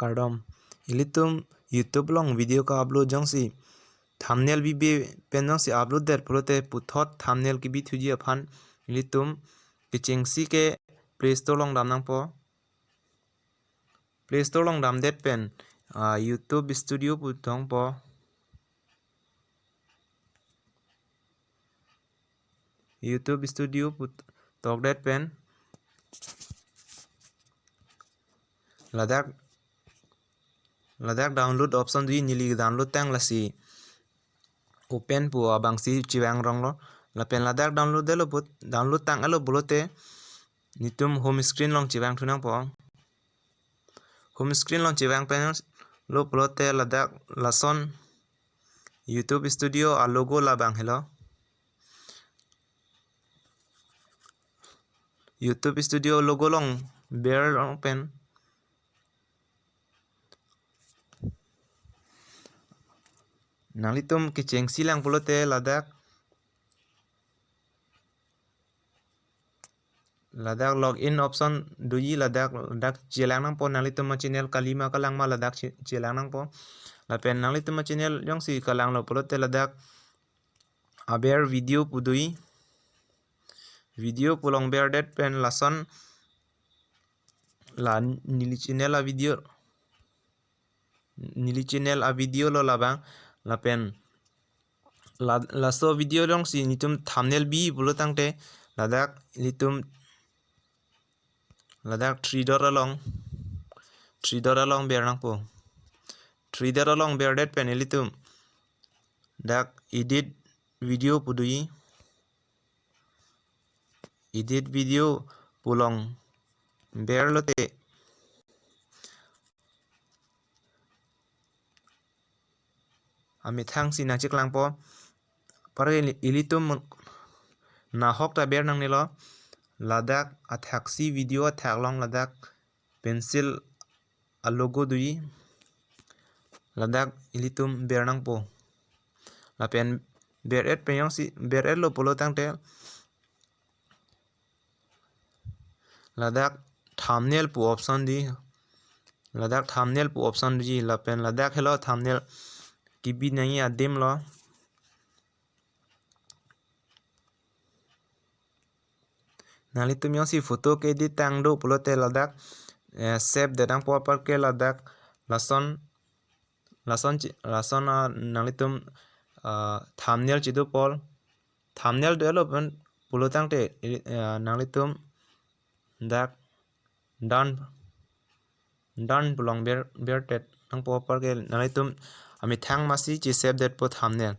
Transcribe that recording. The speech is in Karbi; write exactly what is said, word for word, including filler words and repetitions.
Kardom. Ilitum YouTube along video ka-upload jongsi thumbnail bibe pen jongsi upload det pulote puthot thumbnail kebithuji aphan ilitum kechengsi ke Play Store along dam nangpo. Play Store along damdet pen, ah, YouTube Studio pu tokpo. YouTube Studio pu tokdet pen ladak, ladak download option doji, neli download tang, lasi open pu abangsi chevang ronglo. Lapen ladak download detlo pu, download tang-etlo pulote nelitum home screen along chevangthu nangpo. Home screen along chevang pen lo pulote ladak lason YouTube Studio a-logo labang helo. YouTube Studio logo along ber long pen nanglitum kechengsi lang pulote ladak, ladak login option doji, ladak, ladak chelang nangpo, nanglitum a-channel kalima kalang ma ladak che-, chelang nangpo. Lapen nanglitum a-channel jongsi kalanglo pulote ladak aber video pu doji. Video pu along berdet pen lason la neli channel a-video, neli channel a-video lo labang. Lapen la, laso video alongsi nelitum thumbnail bi pulo tangte ladak ilitum ladak three dot along, three dot along ber nangpo. Three dot along berdet pen ilitum dak edit video pu doji. Edit video pu along berlote amethang si nangcheklangpo. Apar ke ili-, ilitum nahok ta ber nangnelo. Ladak athaksi video athak along ladak pencil a-logo doji. Ladak ilitum ber nangpo. Lapen ber-et pen jongsi ber-etlo pulo tangte ladak thumbnail pu option doji. Ladak thumbnail pu option doji, lapen ladak helo thumbnail kebi nangji adim lo. Nanglitum jongsi photo ke-edit tang do pulote ladak, eh, save det nangpo, apar ke ladak lason, lason chi-, lason, ah, nanglitum, ah, thumbnail chido pol. Thumbnail detlo pen pulo tangte, eh, nanglitum dak done, done pu along ber, berdet nangpo, apar ke nanglitum amethang masi che-save detpo thumbnail.